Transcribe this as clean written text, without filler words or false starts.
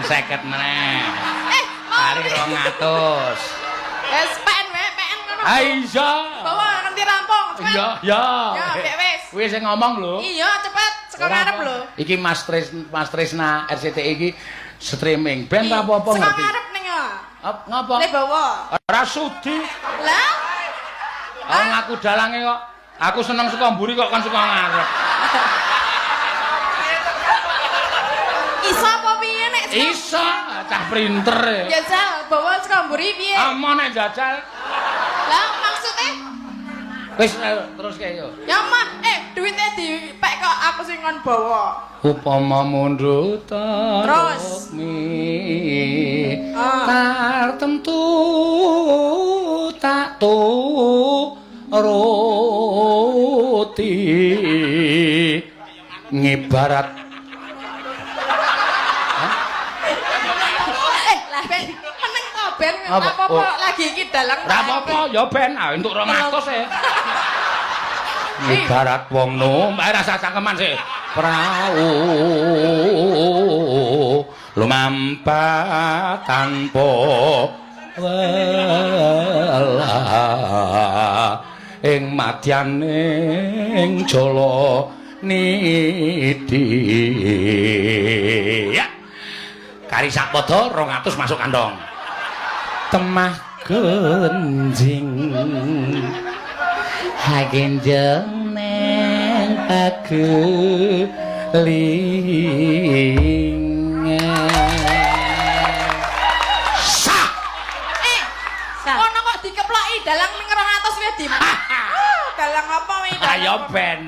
50 meneh. Eh, mau. Kari 200. Wes PN wae, PN ngono. Ah iya. Bawa nganti rampung, cepet. Iya, iya. Ya, bek wis. Kuwi sing ngomong lho. Iya, cepet saka ngarep lho. Iki Mas Tris, Mas Trisna RCTI iki streaming. Ben ra apa-apa Saka ngerti. ngarep ning ya. Ngapa? Le bawa. Ora sudi. Lah, Aku ngaku dalange kok. Aku seneng saka mburi kok kon saka ngarep. Iso apa piye nek saka- Iso, cah printer. E. Jajal, bawa saka mburi piye? Amo nek jajal. Lah, maksudnya Wis ayo, terus kae yo. ya mah, eh duitnya dipek kok aku sing kon bawa. Upama mundhut Terus? Rukmi Ah. tartemtu tak turuti ngibarat. Eh, ben meneng to ben Apa? apa-apa Oh. lagi iki dalang. Ora apa-apa ya ben ah entuk 200 e. Ibarat wong numpak rasa cangkeman sih. Prau lumampat tanpa welah ing madyaning jala nidi. Ya. Kari sak padha 200 masuk kantong. Temah genjing hagenjeng neng pagelingan. Sah. Eh, Sah. ngono kok dikeploki dalang ning 200 wis di. Dalang apa wi? Ayo ben.